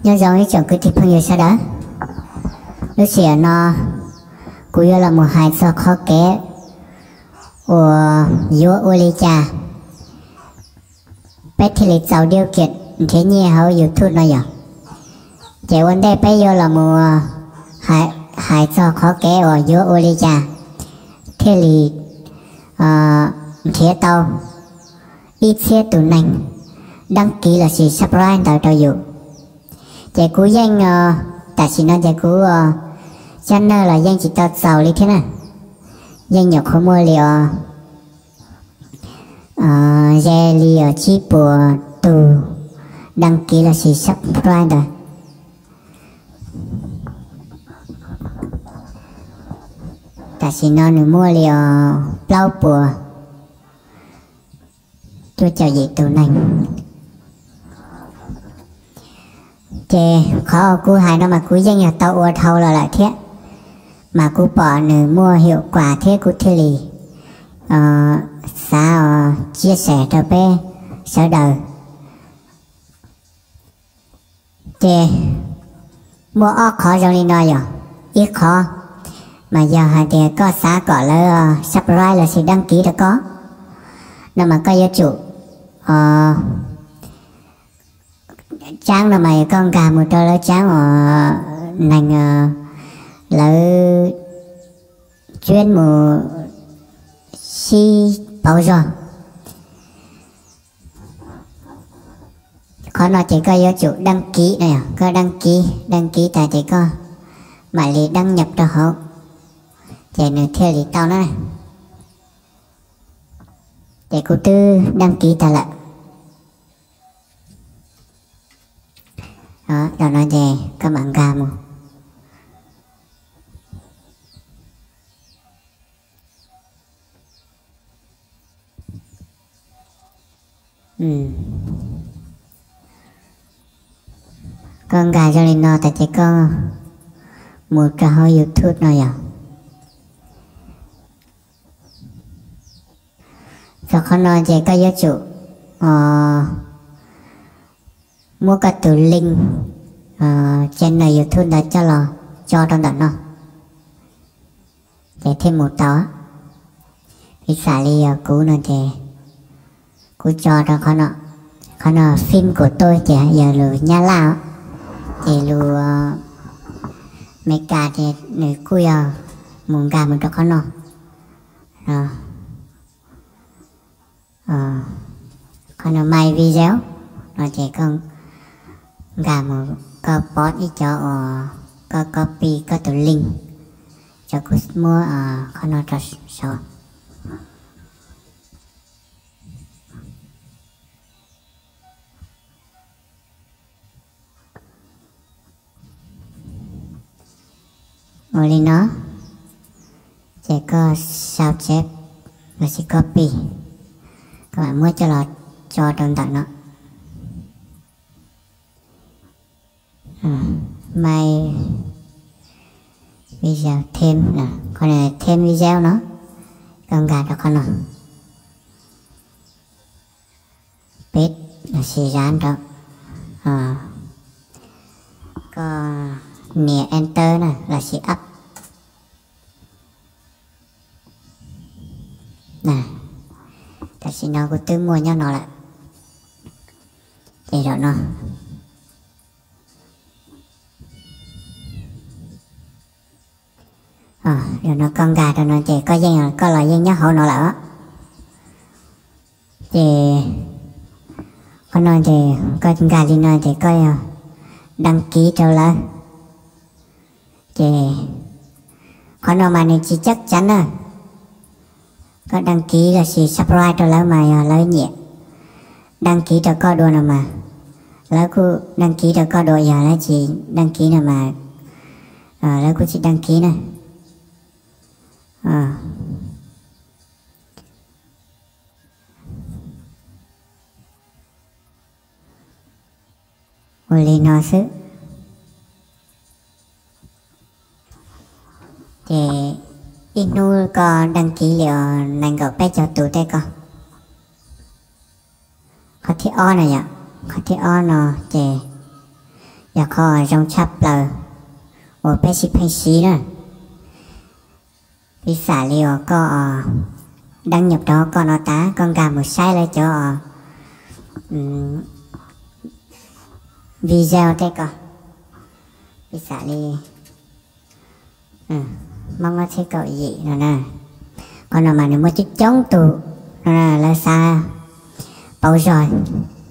Nyob zoo ib tsoom kwv tij phooj ywg sawv daws, lub sij hawm no kuv yuav los mus hais txog qhov kev uas yuav ua li cas peb thiaj li txaus diau kiam nrhiav nyiaj hauv YouTube no yog. Ces ua ntej peb yuav los mus hais txog qhov kev uas yuav ua li cas thiaj li nrhiav tau ib txhiab tus neeg dab kiv lossis subscribe ntawd rau yus. Ces kuv yeej, tam sim no ces kuv channel los yeej tsis tau txaus li thiab na, yeej nyuam qhuav muaj li os ze li os tsib puas tus dab kiv lossis subscribe ntawd. Tam sim no nws muaj li os plaub puas cuaj caum yim tus neeg. Ces qhov kuv hais no mas kuv yeej yog tau ua dhau los lawm thiab, mas kuv pom nws muaj hiaum kuam thiab kuv thiaj li xav tsiab xes rau peb sawv daws. Ces muaj ob qhov zoo li no yog, ib qhov mas yog hais tias koj xav kom lawv subscribe lossis dab kiv rau koj no mas koj yuav tsum tsaab no mas koj nkag mus rau lawv tsaab uas neeg lawv tsuab mus sib pauv zog. Qhov no ces koj yuav tsum dab kiv no yog, koj dab kiv, dab kiv tas ces koj mam li dab nyam rau hauv, ces nws thiaj li tau na. Ces kuv twb dab kiv tag lawm. Zaum no ces koj mam nkag mus. Koj nkag zoo li no tas ces koj mus rau hauv YouTube no yog. Txog qhov no ces koj yuav tsum muab koj tus link channel YouTube ntawd coj los tso rau ntawm no, ces thiaj mus tau. Piv xam li yog kuv no ces kuv tso rau qhov no, qhov no phim kuv tuaj ces yog lus Nyab Laj, ces lus Meskas ces nws kuj yog mus nkag mus rau qhov no. Qhov no my video no ces koj nkag mus, koj pov ib co uas koj copy koj tus link, ces kuv muab qhov no rau saud. Ua li no, ces koj sau tseb lossis copy, koj mam muab coj los tso rau ntawm no. My video thêm, qhov no thêm video no, koj nkag rau qhov no, paste lossis dán rau, koj nias enter na lossis up. Tam sim no kuv twb muaj nyob no lawm, ces zaum no zaum no koj nkag rau no ces koj yeej, koj los yeej nyob hauv no lawm. Ces qhov no ces koj nkag li no ces koj yog đăng ký rau lawv. Ces qhov no mas nws tsis chắc chắn na. Koj đăng ký lossis subscribe rau lawv mas yog lawv nyiam đăng ký rau koj dua no mas lawv kuj đăng ký rau koj dua, yog lawv tsis đăng ký no mas lawv kuj tsis đăng ký na. Ua li no xwb. Ces ib hnub koj đăng ký li nees nkaum peb caug tus tej ko. Qhov thib ob no yom, qhov thib ob no ces yog qhov zoo tshaj plaws uas peb sib pheej siv na. Piv xam li uas koj deeb nyuam rau koj no tas, koj nkag mus saib lawv cov video tej ko, piv xam li Hmoob ob txhiab kaum yim no na, qhov no mas nws muaj coob coob tus no, lawv xav pauv zog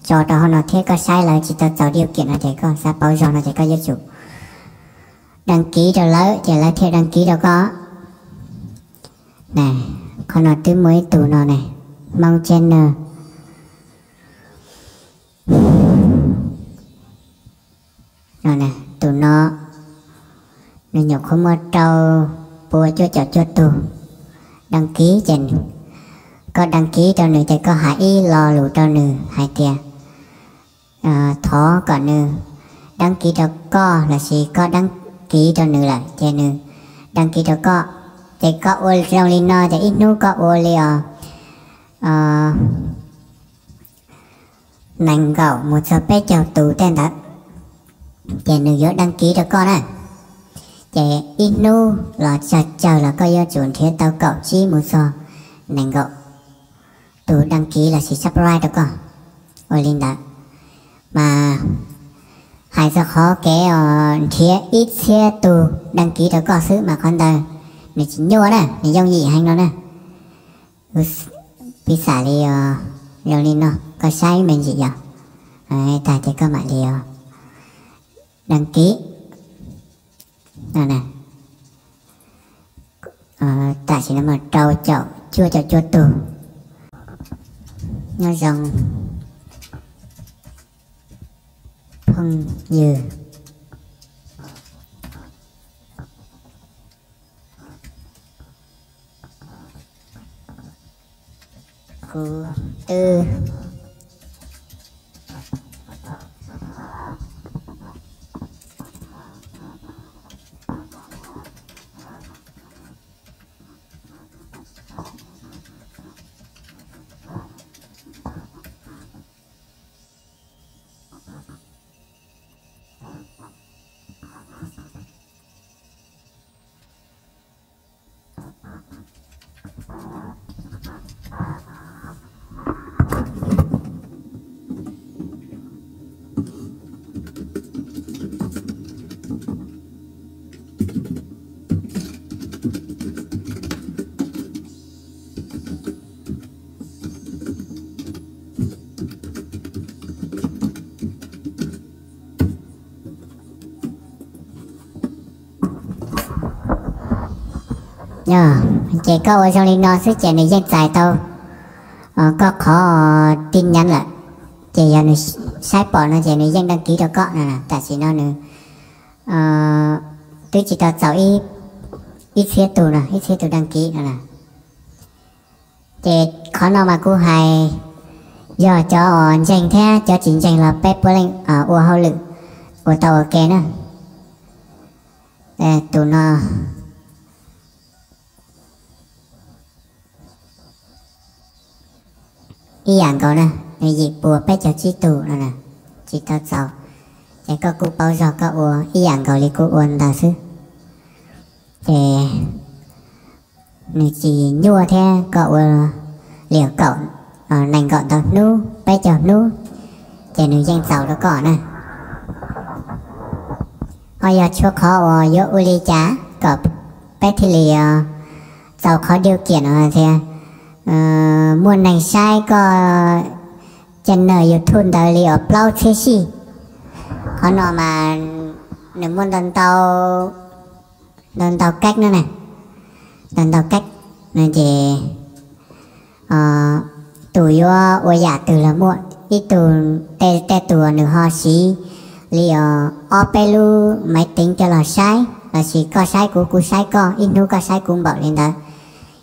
tso rau hauv no thiab koj saib lawv tsis tau txaus diu kiam no ces koj xav pauv zog no ces koj yuav tsum đăng ký rau lawv ces lawv thiaj đăng ký rau koj. Qhov no twb muaj ib tug no ne, Hmoob channel no, tus no nws nyuam qhuav muaj rau pua cuaj caum cuaj tug đăng ký ces koj đăng ký rau nws ces koj hais ib lo lus rau nws hais tias thov kom nws đăng ký rau koj lossis koj đăng ký rau nws lawm ces nws đăng ký rau koj. Ces koj ua zoo li no ces ib hnub koj ua li os nees nkaum mus txog peb caug tus tej ntawd, ces nws yuav đăng ký rau koj na. Ces ib hnub los tsawg tsawg los koj yuav tsum nrhiav tau kaum tsib mus txog nees nkaum tus đăng ký lossis subscribe rau koj. Ua li ntawd mas hais txog qhov kev os nrhiav ib txhiab tug đăng ký rau koj xwb mas qhov ntawd nws tsis nyuaj na, nws yooj yim heev no na. Piv xam li os, zoo li no koj saib me ntsis yog tag ces koj mam li os đăng ký. Tam sim no mas rau caum cuaj caum cuaj tug. Nyob zoo phooj ywg, kuv twb Ces koj ua zoo li no xwb ces nws yeej txais tau koj qhov tin nhắn lawm. Ces yog nws saib pom no ces nws yeej đăng ký rau koj no. Tam sim no nws twb tsis tau txaus ib txhiab tus no, ib txhiab tus đăng ký no. Ces qhov no mas kuv hais yog cov uas ntseeg thiab cov tsis ntseeg los peb puav leej ua hauj lwm ua tau ua ke na. Tus no ib yam nkaus na, nws yim puas peb caug tsib tus no, tsis tau txaus. Ces koj kuj paub zog koj ua ib yam nkaus li kuv ua ntawd xwb. Ces nws tsis nyuaj thiab, koj ua li kaum nees nkaum ntau hnub peb caug hnub ces nws yeej txaus rau koj na. Ho yog tshuav qhov uas yuav ua li cas kom peb thiaj li txaus qhov điều kiện no thiab muaj neeg saib koj channel YouTube ntawd li uas plaub txhiab sij. Qhov no mas nws muaj ntau ntau cách no na, ntau ntau cách no ces tus yuav ua yam twg los muaj. Ib tug, tej tus nws ho siv li ob peb lub máy tính coj los saib, lossis koj saib kuv, kuv saib koj, ib hnub koj saib kuv npaum li ntawd,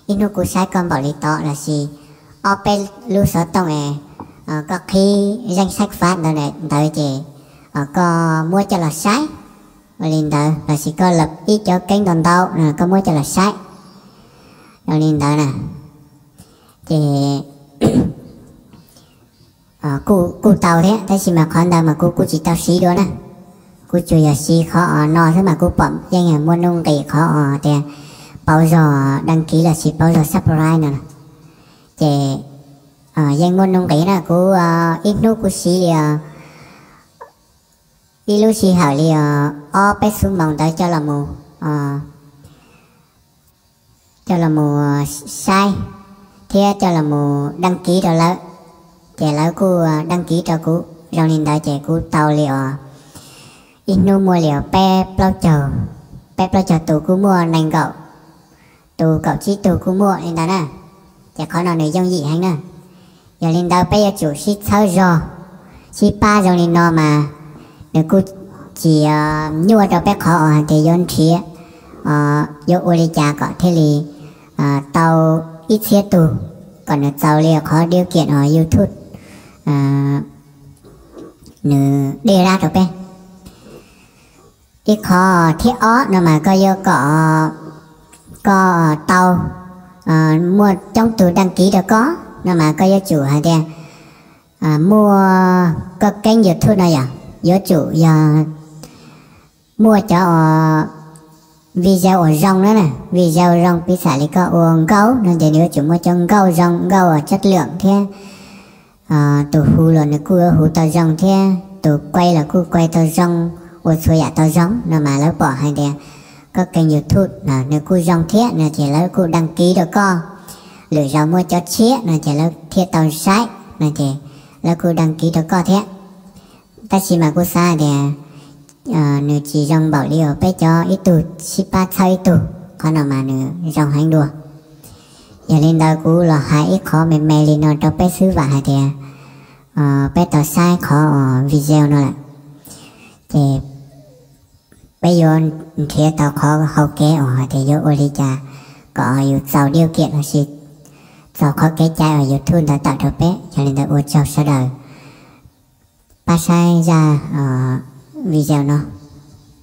ib hnub kuv saib koj npaum li tod, lossis ob peb lub xov tooj es koj qhib danh sách phát ntawd ntawd ces koj muab coj los saib ua li ntawd, lossis koj lập ib cov kênh ntau ntau no koj muab coj los saib ua li ntawd na. Ces kuj tau thiab, tab sis mas qhov ntawd mas kuv kuj tsis tau siv dua na. kuv tsuas yog siv qhov os no xwb mas kuv pom yeej muaj nuj nqis qhov os tias pauv zog đăng ký lossis pauv zog subscribe no. Ces yeej muaj nuj nqis na, kuv ib hnub kuv siv li os ib lub sij hawm li os ob peb xuab moos ntawd coj los mus coj los mus saib thiab coj los mus đăng ký rau lawv, ces lawv kuj đăng ký rau kuv. Zoo li ntawd ces kuv tau li os ib hnub muaj li os peb plaub caug, peb plaub caug tus kuj muaj, nees nkaum tus, kaum tsib tug kuj muaj li ntawd na. Ces qhov no nws yooj yim heev na. Yog li ntawd peb yuav tsum sib txhawb zog, sib pab zoo li no mas nws kuj tsis nyuaj rau peb qhov os hais tias yuav nrhiav, yuav ua li cas kom thiaj li tau ib txhiab tug, kom nws txaus li qhov điều kiện os YouTube nws dej dab rau peb. Ib qhov thiab ob no mas koj yuav kom koj tau muaj coob tug đăng ký rau koj no mas koj yuav tsum hais tias muaj koj kênh YouTube no yog yuav tsum yog muaj cov video uas zoo na, video zoo, piv xam li koj ua nkauj no ces nws yuav tsum muaj cov nkauj zoo, nkauj chất lượng thiab tus hu los nws kuj yuav hu tau zoo thiab tus quay los kuj quay tau zoo, ua txhua yam tau zoo no mas lawv pom hais tias koj kênh YouTube nws kuj zoo thiab no ces lawv kuj đăng ký rau koj. Lwm zaus muaj cov tshiab no ces lawv thiaj tau saib no ces lawv kuj đăng ký rau koj thiab. Tab sis mas kuv xav hais tias nws tsis zoo npaum li uas peb cov ib tug sib pab txhawb ib tug, qhov no mas nws zoo heev dua. Yog li ntawd kuv los hais ib qhov me me li no rau peb xwb vam hais tias peb tau saib qhov video no lawm ces peb yuav nrhiav tau qhov hau kev uas hais tias yuav ua li cas kom yus txaus điều kiện lossis txaus qhov kev cai uas YouTube ntawd tawm rau peb. Yog li ntawd ua tsaug sawv daws pab saib zaj video no.